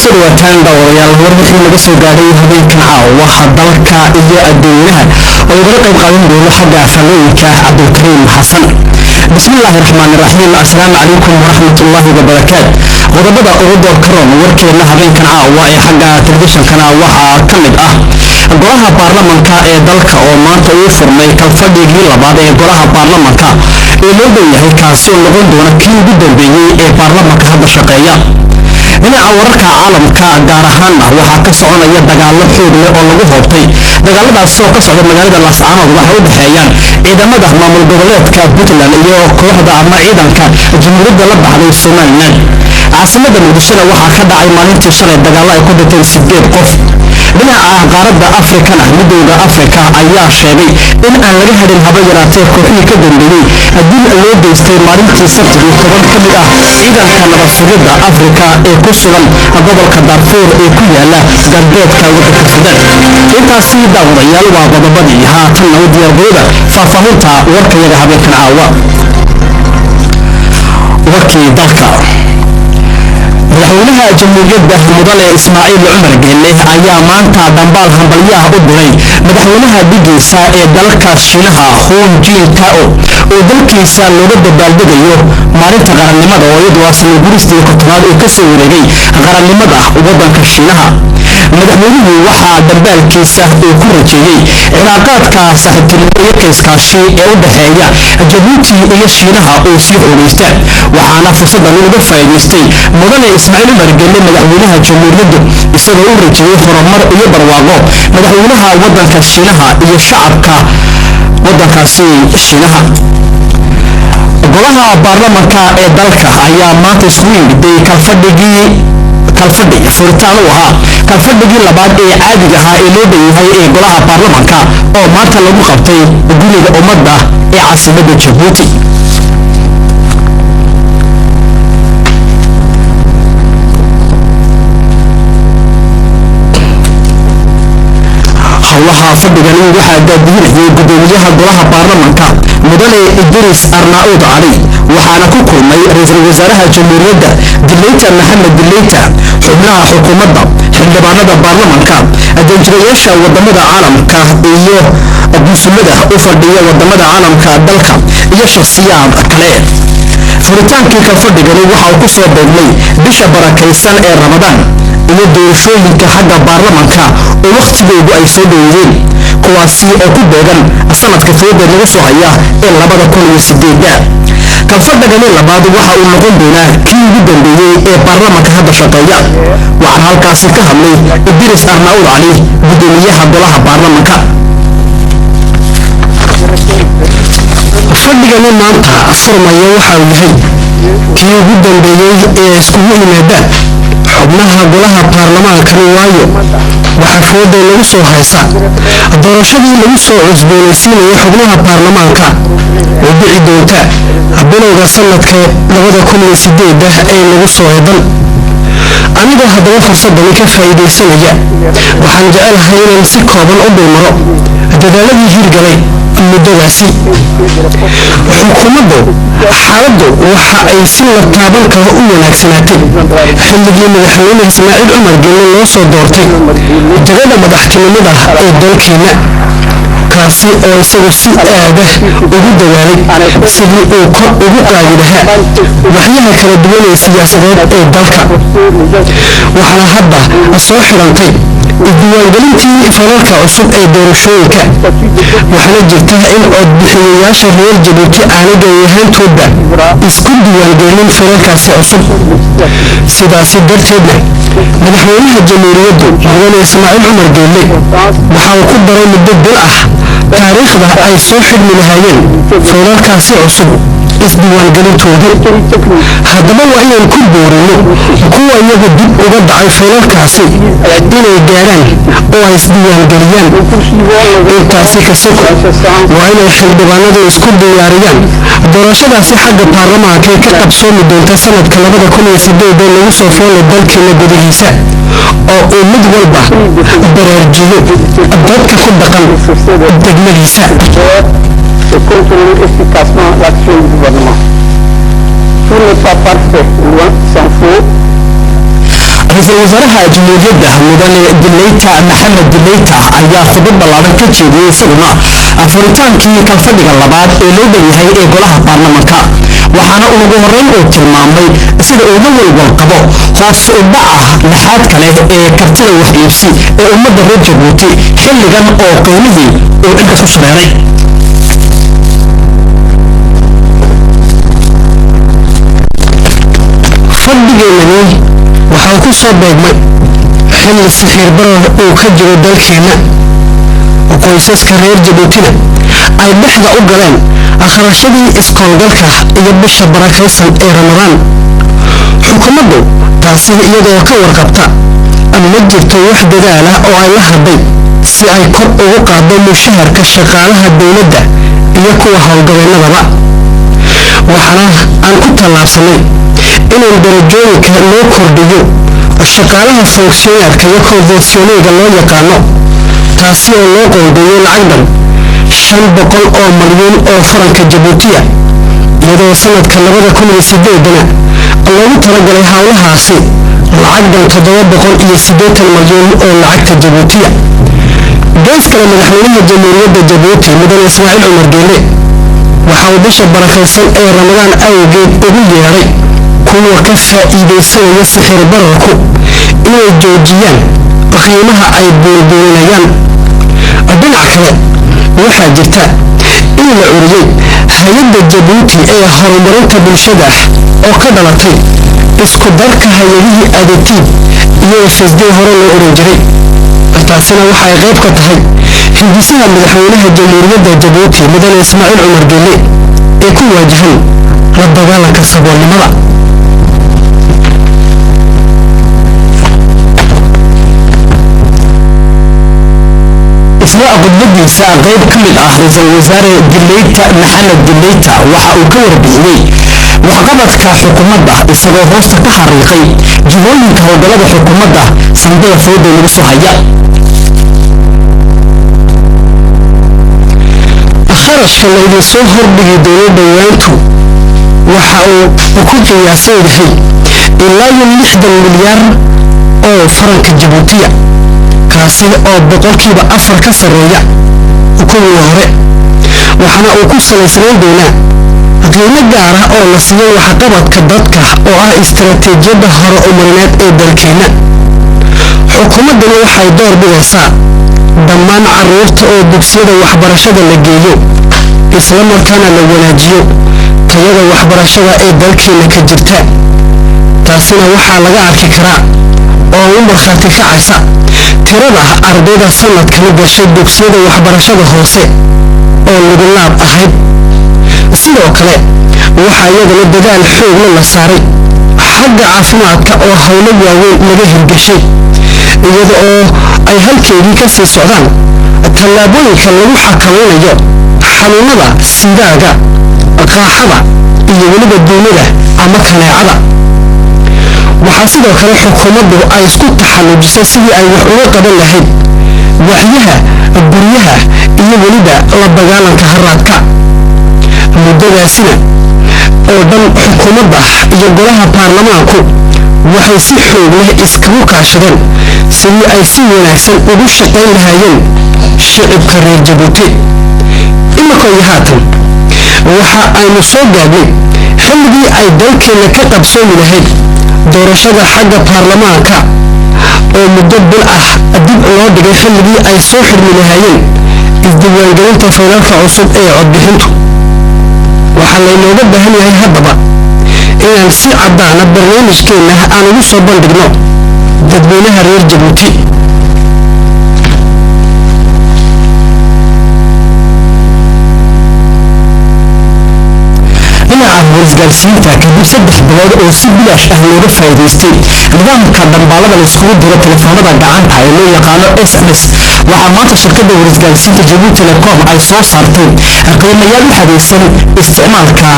Kusoo dhawaataan, daawadayaal, war wixii laga soo gaadhay habeenkan caawa dalka iyo adduunyaha oo igala qayb qaadan doono xagga faallooyinka Cabdulkariim Xasan. Bismillaahi raxmaani raxiim. Assalaamu calaykum waraxmatullaahi wabarakaat. Qodobada ugu doorka roon warkeena habeenkan caawa ee xagga telefishinkana waxaa ka mid ah golaha baarlamanka ee dalka oo maanta uu furmay kalfadhigii labaad ee golaha baarlamanka ee loo dhow yahay, kaasi oo noqon doona kii ugu dambeeyey ee baarlamanka hadda shaqeeya. Dhinaca wararka caalamka gaar ahaanna waxaa ka soconaya dagaallo xoog leh oo lagu hoobtay. Dagaaladaasi oo ka socda magaalada Laascaanood waxay u dhexeeyaan ciidamada maamul goboleedka Puntland iyo kooxda ama ciidanka jamhuuriyadda la baxday Somalilan. Caasimada Muqdishona waxaa ka dhacay maalintii shalay dagaallo ay ku dhinteen 8 qof. Dhinaca qaaradda Afrikana, Midowda Afrika ayaa sheegay in aan laga hadhin haba yaraatee kooxihii ka dambeeyey dil loo geystay maalintii Sabtidii 10 ka mid ah ciidanka nabad sugidda Afrika ee ku sugan gobolka Darfuur ee ku yaala galbeedka waddanka Suudaan. Intaasi, daawadayaal, waa qodobadii. Haatanna u diyaargarooda faahfaahinta warkayaga habeenkan caawa. Warkii dalka, madaxweynaha jamhuuriyadda mudane Ismaaciil Cumar Geelle ayaa maanta dhambaal hambalyaha u diray madaxweynaha dhigiisa ee dalka Shiinaha Hu Jintao oo dalkiisa looga dabaaldegayo maalinta qarannimada, oo iyadu ah sanadguristii 50aad uu kasoo wareegay qarannimada waddanka Shiinaha. Madaxweynuhu waxaa dhambaalkiisa uu ku rajeeyey cilaaqaadka saaxiibtinimo iyo kaiskaashi ee u dhexeeya Jabuuti iyo Shiinaha uu sii xoogaysta. Waxaana fursaddan uga faa'iidaystay mudane Ismaaciil Cumar Gelle madaxweynaha jamhuuriyaddu, isagoo u rajeeyey horumar iyo barwaaqo madaxweynaha waddanka Shiinaha iyo shacabka waddankaasi Shiinaha. Golaha baarlamanka ee dalka ayaa maanta iskugu yimiday kalfadhigii, kalfadhi furitaan u ahaa kalfadhigii labaad ee caadiga ahaa ee loo dhanyahay ee golaha baarlamanka oo maanta lagu qabtay Guriga Ummadda ee caasimadda Jabuuti. Howlaha fadhigani waxaa daadihinayay gudoomiyaha golaha baarlamanka mudane Idris Arnaauud Cali, waxaana ku kulmay ra-iisul wasaaraha jamhuuriyadda Dileyta Maxamed Dileyta, xubnaha xukuumadda, xildhibaanada baarlamanka, danjirayaasha wadamada caalamka iyo guusulada u fadhiya wadamada caalamka dalka iyo shakhsiyaad kale. Furitaankii kalfadhigani waxa uu ku soo beegmay bisha barakaysan ee Ramadaan iyo doorashooyinka xagga baarlamanka oo wakhtigoodu ay soo dhoweeyeen, kuwaasi oo ku beegan sanadka fooda lagu soo haya ee 2008-da. Kalfadhigani labaad waxa uu noqon doonaa kii ugu dambeeyey ee baarlamanka hadda shaqeeya. Waxaana halkaasi ka hadlay Idris Arnaauud Cali, gudoomiyaha golaha baarlamanka. Fadhigani maanta furmaya waxa uu yahay kii ugu dambeeyey ee iskugu yimaadaan xubnaha golaha baarlamaankani, waayo waxaa fooda lagu soo haysa doorashadii lagu soo cusboonaysiinaya xubnaha baarlamaanka oo dhici doonta bilowga sanadka 2008-da ee lagu soo eedan. Anigoo haddaba fursadani ka faa'iidaysanaya, waxaan jecelahay inaan si kooban u dulmaro dadaaladii hirgalay muddadaasi xukuumaddu. Xaaladdu waxa ay si la taaban karo u wanaagsanaatay xilligii madaxweyne Ismaaciil Cumar Gelle loo soo doortay jagada madaxtinimada ee dalkeenna, kaasi oo isagu si aada ugu dadaalay sidii uu kor ugu qaadi lahaa waxyaha kala duwan ee siyaasadeed ee dalka. Waxaana hadda soo xidhantay diiwaangelintii falalka cusub ee doorashooyinka, waxaana jirta in codbixiyayaasha reer Jabuuti aanay gebi ahaantoodba isku diiwaangelin falalkaasi cusub. Sidaasi darteedna madaxweynaha jamhuuriyaddu mudane Ismaaciil Cumar Geelle waxa uu ku daray muddo bil ah taariikhda ay soo xidhmi lahaayeen falalkaasi cusub isdiiwaangelintoodu. Haddaba waa inaan ku boorino kuwa iyagu dib uga dhacay falalkaasi inay gaaraan oo ay isdiiwaangeliyaan. Intaasi ka soko, waa inay xildhibaanadu isku diyaariyaan doorashadaasi xagga baarlamaanka ee ka qabsoomi doonta sanadka 2008 lagu soo foolay dalkeena gudihiisa, oo uu mid walba baraarujiyo dadka ku dhaqan degmadiisa. Et contrôler efficacement l'action du gouvernement. Tout n'est pas parfait, loin s'en faut. Ra-iisul wasaaraha jamhuuriyadda mudane Dileyta Maxamed Dileyta ayaa khudbad ballaaran ka jeediyey isaguna furitaankii kalfadhiga labaad ee loo dhanyahay ee golaha baarlamanka, waxaana uu ugu horreyn uu tilmaamay sida uga walwal qabo hoos u dhaca laxaadka leh ee kartida wax iibsi ee ummadda reer Jabuuti xilligan oo qiimihii uu cirka ku shareeray. Fadhigeennani waxaa ku soo beegmay xilli sixiir barar uu ka jiro dalkeenna, qoysaska reer Jabuutina ay dhexda u galeen akhrashadii iskoolgalka iyo bisha barakaysan ee Ramadaan. Xukuumaddu taasi iyadoo ka warqabta ma jirto wax dadaal ah oo ay la hadhay si ay kor ugu qaaddo mushaharka shaqaalaha dowladda iyo kuwa howlgabeennadaba, waxaana aan ku tallaabsanay inaan darajooyinka loo kordhiyo shaqaalaha fonksionaarka iyo konfensioneega loo yaqaano, taasi oo loo qoondeeyo lacag dhan 500 oo malyan oo faranka Jabuutiya, iyadoo sanadka 2008-na loogu talagalay howlahaasi lacag dhan 780 malyan oo lacagta Jabuutiya. Gees kale, madaxweynaha jamhuuriyadda Jabuuti mudane Ismaaciil Cumar Geele waxa uu bisha barakaysan ee Ramadaan awgeed ugu yeedhay kuwa ka faa'iidaysanaya sixir bararku inay joojiyaan qiimaha ay buurbuurinayaan. Dhinac kale, waxaa jirta in la curiyey hay-adda Jabuuti ee horumarinta bulshada oo ka dhalatay isku darka hay-adihii ADETIP iyo FSD hore loo oran jiray. Taasina waxay qayb ka tahay hindisaha madaxweynaha jamhuuriyadda Jabuuti mudane Ismaaciil Cumar Geele ee ku waajahan la dagaalanka saboolnimada. Isla khudbadiisa qayb ka mid ah, ra-iisul wasaare Dileyta Maxamed Dileyta waxa uu ka warbixiyey waxqabadka xukuumadda, isagoo hoosta ka xariiqay jihooyinka howlgallada xukuumadda sandada fooda lagu soo haya. Kharashka laydin soo hordhigi doono dhowaantu waxa uu ku qiyaasan yahay ilaa iyo 60 milyaar oo faranka Jabuutiya, kaasi oo 4% ka sarreeya kuwii hore, waxaana uu ku salaysnayn doonaa qiimo gaar ah oo la siiyo waxqabadka dadka oo ah istaraatiijiyadda hore umarineed ee dalkeenna. Xukuumaddani waxay door bidaysaa dhammaan carruurta oo dugsiyada waxbarashada la geeyo, isla markaana la wanaajiyo tayada waxbarashada ee dalkeenna ka jirta. Taasina waxaa laga arki karaa oo u markhaati kacaysa tirada ardayda sanadkan gashay dugsiyada waxbarashada hoose oo lugulaab ahayd. Sidoo kale, waxaa iyadana dadaal xoogla la saaray xagga caafimaadka oo howlo waaweyn laga hirgashay, iyada oo ay halkeedii ka sii socdaan tallaabooyinka lagu xakamaynayo xanuunada sidaaga, qaaxada iyo weliba duunida ama kaneecada. Waxaa sidoo kale xukuumaddu ay isku taxallujisay sidii ay wax uga qaban lahayd waxyaha guryaha iyo weliba la dagaalanka haraadka. Muddadaasina oo dhan xukuumadda iyo golaha baarlamaanku waxay si xoog leh iskagu kaashadeen sidii ay si wanaagsan ugu shaqayn lahaayeen shicibka reer Jabuuti. Imika iyo haatan waxa aynu soo gaadhnay xilligii ay dalkeenna ka qabsoomi lahayd doorashada xagga baarlamaanka oo muddo bil ah dib loo dhigay xilligii ay soo xidhmi lahaayeen isdiiwaangelinta faylalka cusub ee codbixintu. Waxaa laynooga baahan yahay haddaba inaan si caddaana barnaamijkeenna aan ugu soo bandhigno dadweynaha reer Jabuuti. Dhinaca warisgaarsiinta, kadib 3 bilood oo si bilaash ah looga faa'iidaystay nidaamka dhambaalada la iskugu diro telefoonada gacanta ee loo yaqaano SMS, waxaa maanta shirkadda warisgaarsiinta Jabuuti Telecom ay soo saartay qiimayaal u xadaysan isticmaalka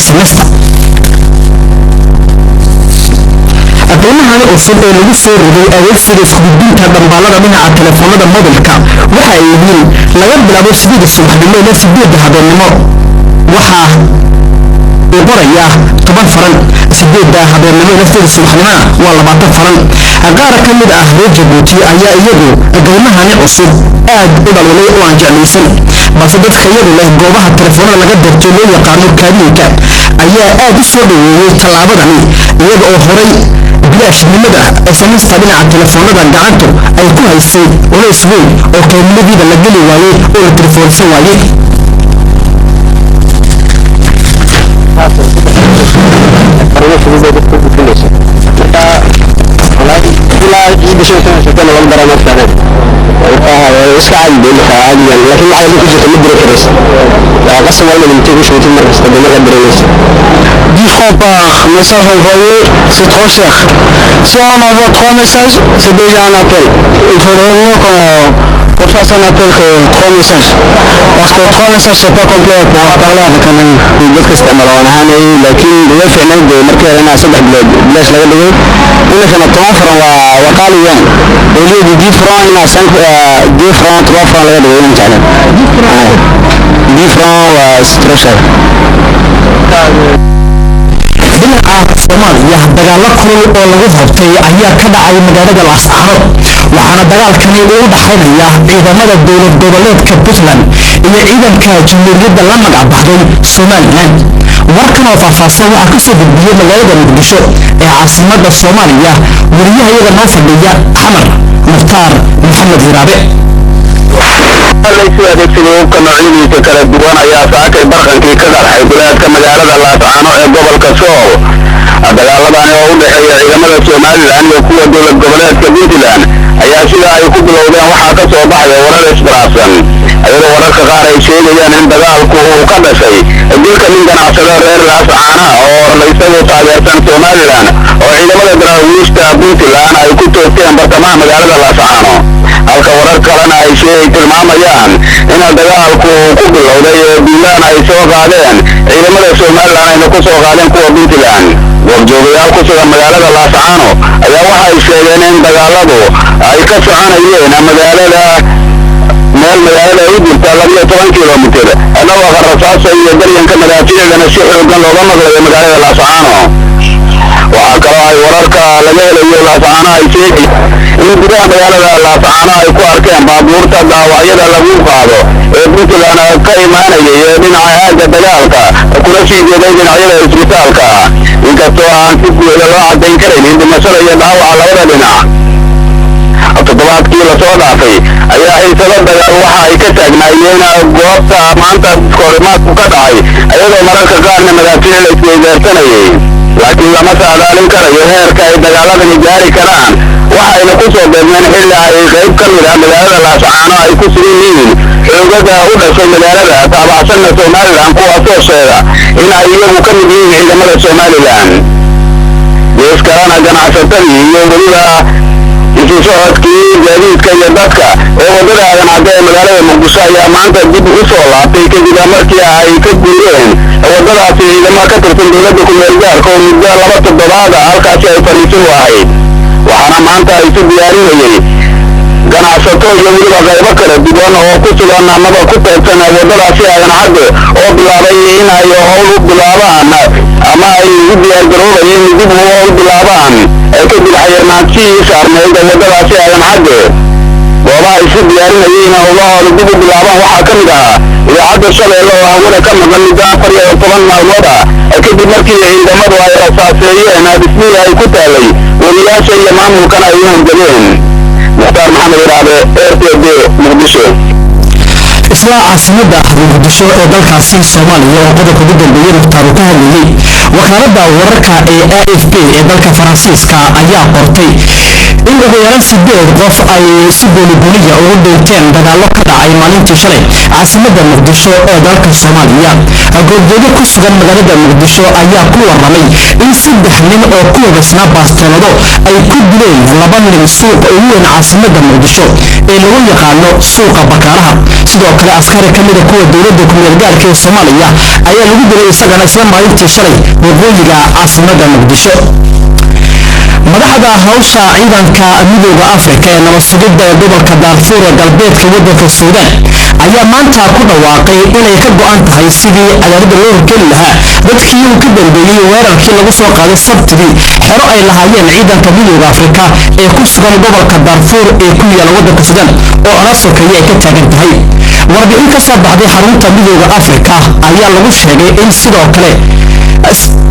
SMS-ta. Qiimahani cusub ee lagu soo rogay adeegsiga iskugudbinta dhambaalada dhinaca telefoonada mobilka waxa ay yihiin: laga bilaabo 8-da subaxnimo ilaa 8-da habeennimo waxaa uu qorayaa 10 faran, 8da habeennimo lafteeda subaxnimona waa 20 faran. Qaar ka mid ah reer Jabuuti ayaa iyagu qiimahani cusub aad u dhaliilay oo aan jeclaysan, balse dadka iyagu leh goobaha telefoonada laga dirto loo yaqaano kaadiinka ayaa aad u soo dhoweeyey tallaabadani, iyaga oo horay bilaashnimada SMS-ta dhinaca telefoonada gacantu ay ku haysay culays weyn oo qiimadiiba la geli waayey oo la telefoonsan waayey. Farriimo fudud bay dadka u gudbinaysa. Marka walahi ilaa ciidda 15 September lagu daraa ma fiicneen. Marka iska caadi bay, marka caadiyan, laakiin lacag hadii ku jirto ma diri karaysa. Waa qasab, waa inaad intee ku shubtid mar kasta dee markaad dareemaysa. 10 francs par message envoyé, c'est trop cher. Si on envoie trois messages, c'est déjà un appel. Il faudrait mieux qu'on fasse un appel que trois messages. Parce que trois messages, c'est pas complet pour parler avec un ami. Dadka isticmaala waan ahaanay, laakiin way fiicnayd dee markii hore inaa 3 bilood bilaash laga dhigay. Iminkana 10 franc waa qaali weyn. Weliba 10 franc inaa 5, 10 franc, 3 franc laga dhigay inaan jecleen. 10 franc waa trop cher. Dhinaca Soomaaliya, dagaallo kulul oo lagu qabtay ayaa ka dhacay magaalada Laascaanood, waxaana dagaalkani uu u dhaxaynaya ciidamada dowlad goboleedka Puntland iyo ciidanka jamhuuriyadda la magac baxday Somalilan. Warkan oo faahfaahsan waxaa kasoo gudbiyey magaalada Muqdisho ee caasimadda Soomaaliya wariyahayaga noo fadhiya Xamar, Mukhtaar Maxamed Hiraabe. Laysu adeegsaday hubka noocyadiisa kala duwan ayaa saakay barqankii ka qarxay duleedka magaalada Laascaano ee gobolka Sool. Dagaaladani oo u dhexeeya ciidamada Somalilan iyo kuwa dowlad goboleedka Puntland ayaa sida ay ku bilowdeen waxaa ka soo baxaya warar isbaraafsan, iyadoo wararka qaar ay sheegayaan in dagaalku uu ka dhashay dilka nin ganacsado reer Laascaana oo isagu taageersan Somalilan oo ciidamada daraawiishta Puntland ay ku toogteen bartamaha magaalada Laascaano, halka warar kalena ay sheegay tilmaamayaan in dagaalku uu ku bilowday ee duulaan ay soo qaadeen ciidamada Somalilan ayna ku soo qaadeen kuwa Puntland. Goobjoogayaal ku sugan magaalada Laascaano ayaa waxa ay sheegeen in dagaaladu ay ka soconayeen magaalada meel magaalada u jirta 12 kilomitir, dhawaqa rasaasa iyo daryanka madaafiicdana si xoogan looga maqlayo magaalada Laascaano. Waxaa kaloo ay wararka laga helayo Laascaano ay sheegay in gudaha magaalada Laascaano ay ku arkeen baabuurta dhaawacyada lagu qaado ee Puntland ka imaanayay ee dhinaca aagga dagaalka kuna sii jeeday dhinacyada isbitaalka, inkastoo aan si buuxda loo caddayn karaynin dhimashada iyo dhaawaca labada dhinac. Toddobaadkii lasoo dhaafay ayaa xiisado dagaal waxa ay ka taagnaayeen goobta maanta iskahorimaadku ka dhacay, iyadoo mararka qaarna madaafiic la isweydaarsanayay, laakiin lama saadaalin karayo heerka ay dagaaladani gaari karaan. Waxayna ku soo beegmeen xilli ay qayb ka mid ah magaalada Laascaano ay ku sugan yihiin xoogaga u dhashay magaalada taabacsanna Somalilan, kuwaasoo sheega in ay iyagu ka mid yihiin ciidamada Somalilan. Gees kalena, ganacsatadii iyo weliba isu socodkii gaadiidka iyo dadka ee waddada Aadan Cadde ee magaalada Muqdisho ayaa maanta dib u soo laabtay kadib markii ay ka guureen waddadaasi ciidamo ka tirsan dowladda ku-meel gaarka oo muddo 2 toddobaad ah halkaasi ay fadhiisan u ahayd. Waxaana maanta isu diyaarinayay ganacsato iyo weliba qaybo kala duwan oo ku sugan amaba ku teedsan waddadaasi Aadan Cadde oo bilaabay in ay howl u bilaabaan ama ay u diyaargaroobayeen dib u howl bilaabaan kadib xayirnaantihii saarneyd waddadaasi Aadan Cadde. Goobaha isu diyaarinayay in howlahooda dib u bilaabaan waxaa ka mid ahaa idaacadda Shabeelle oo hawada ka maqan muddo 14 maalmood ah kadib markii ciidamadu ay rasaaseeyeen dhismihii ay ku taalay, weriyaasha iyo maamulkana ay u hanjabeen. Mukhtaar Maxamed Iraabe, R T D, Muqdisho. Isla caasimadda Muqdisho ee dalkaasi Soomaaliya oo qodobka ugu dambeeyey Mukhtaar uu ka hadlayey, wakaaladda wararka ee AFP ee dalka Faransiiska ayaa qortay in ugu yaraan 8 qof ay si goonigooniya ugu dhinteen dagaallo ka dhacay maalintii shalay caasimadda Muqdisho ee dalka Soomaaliya. Goobjooge ku sugan magaalada Muqdisho ayaa ku warramay in 3 nin oo ku hubaysnaa baastoolado ay ku dileen 2 nin suuqa ugu weyn caasimadda Muqdisho ee lagu yaqaano suuqa Bakaaraha. Sidoo kale, askari ka mida kuwa dowladda kumeel gaarka ee Soomaaliya ayaa lagu dilay isagana isla maalintii shalay waqooyiga caasimadda Muqdisho. Madaxda hawsha ciidanka Midooda Afrika ee nabad sugidda ee gobolka Daarfuur ee galbeedka waddanka Suudaan Ayaa maanta ku dhawaaqay inay ka go'an tahay sidii cadaaladda loo horkeeni lahaa dadkii uu ka dambeeyey weerarkii lagu soo qaaday Sabtidii xero ay lahaayeen ciidanka Midooda Afrika ee ku sugan gobolka Darfuur ee ku yaala waddanka Suudaan, oo colaad sokeeye ay ka taagan tahay. Warbixin ka soo baxday xarunta Midooda Afrika ayaa lagu sheegay in sidoo kale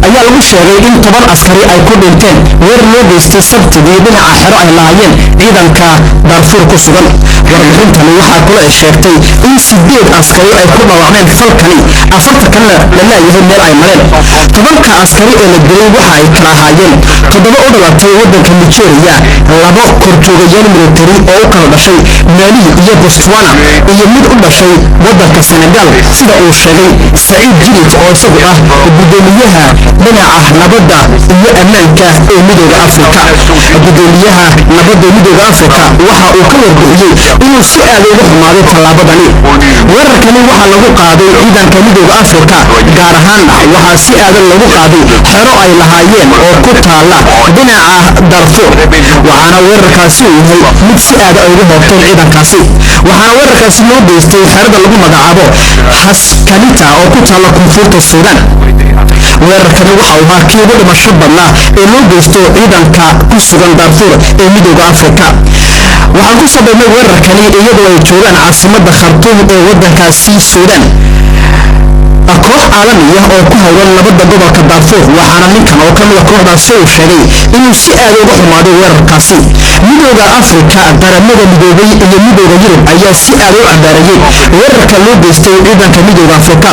ayaa lagu sheegay in 10 askari ay ku dhinteen weerar loo geystay Sabtidii dhinaca xero ay lahaayeen ciidanka Darfuur ku sugan. Warbixintani waxaa kale ay sheegtay in sideed askari ay ku dhaawacmeen falkani, 40 kalena la laayahay meel ay mareen. 10-ka askari ee la dilay waxa ay kala ahaayeen toddoba u dhalatay waddanka Nigeria, labo korjoogayaal military oo u kala dhashay Mali iyo Botswana, iyo mid u dhashay waddanka Senegal, sida uu sheegay Saciid Jirid oo isagu ah gudoomiyaha dhinaca nabadda iyo ammaanka ee Midooda Afrika. Gudoomiyaha nabadda Midooda Afrika waxa uu ka warbixiyey inuu si aad uga xumaaday tallaabadani. Weerarkani waxaa lagu qaaday ciidanka Midooda Afrika, gaar ahaanna waxaa si aadan lagu qaaday xero ay lahaayeen oo ku taala dhinaca Darfuur, waxaana weerarkaasi uu yahay mid si aada ay ugu hoobteen ciidankaasi. Waxaana weerarkaasi loo geystay xerada lagu magacaabo Haskanita oo ku taala koonfurta Suudaan. Weerarkani waxa uu ahaa kii ugu dhimasho badnaa ee loo geysto ciidanka ku sugan Darfuur ee Midooda Afrika. Waxaan ku sabaynay weerarkani iyadoo ay joogaan caasimadda Khartuum ee waddankaasi Suudaan koox caalamiya oo ku howlan nabadda gobolka Darfuur, waxaana ninkan oo kamida kooxdaasi uu sheegay inuu si aad uga xumaaday weerarkaasi. Midooda Afrika, Qaramada Midoobay iyo Midooda Yurub ayaa si aad u cambaareeyey weerarka loo geystay ciidanka Midooda Afrika.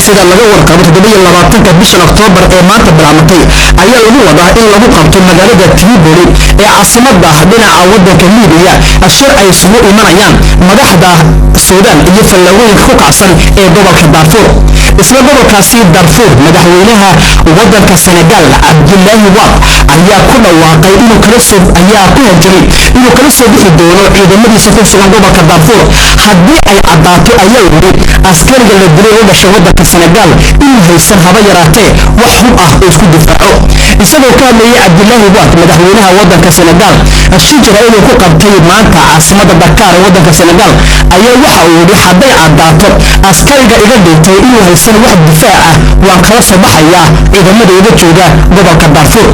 Sida laga warqabo, 27-ka bishan Oktoobar ee maanta bilaabatay ayaa lagu wadaa in lagu qabto magaalada Tripoli ee caasimadda dhinaca waddanka Libiya shir ay isugu imanayaan madaxda Suudaan iyo fallaagooyinka ku kacsan ee gobolka Darfuur. Isla gobolkaasi Darfuur, madaxweynaha waddanka Senegal Cabdulaahi Wad ayaa ku dhawaaqay inuu kala soo ayaa ku hanjabay inuu kala soo bixi doono ciidamadiisa ku sugan gobolka Darfuur haddii ay caddaato, ayaa yidhi, askariga la dilay u dhashay waddanka Senegal inuu haysan haba yaraatee wax hub ah oo isku difaaco. Isagoo ka hadlayay Cabdulaahi Wad, madaxweynaha waddanka Senegal, shir jaraa'id uu ku qabtay maanta caasimadda Dakar ee waddanka Senegal ayaa waxa uu yidhi: "Hadday caddaato askariga iga dhintay inuu haysan wax difaac ah, waan kala soo baxayaa ciidamada iga jooga gobolka Darfuur."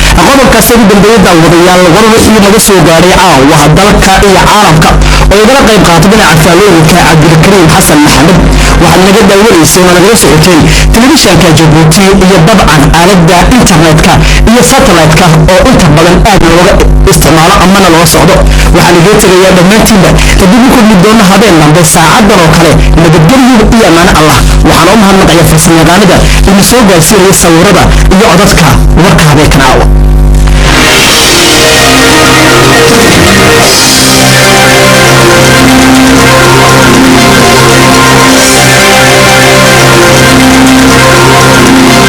Qodobkaasi ugu dambeeyay, daawadayaal, war wixii naga soo gaadhay caawa dalka iyo caalamka oo igala qayb qaatay dhinaca faalooyinka Cabdilkariim Xasan Maxamed. Waxaad naga daawanayseen oo nagala socoteen telefishanka Jabuuti iyo dabcan aaladda internetka iyo satellite-ka oo inta badan aad looga isticmaalo amana loola socdo. Waxaan idiin tegayaa dhammaantiinba kadib u kulmi doono habeen dambe saacadan oo kale nabadgelyo iyo ammaano Allah. Waxaan u mahadnaqaya farsamayaqaanida ina soo gaarsiinaya sawirada iyo codadka warka habeenkan caawa.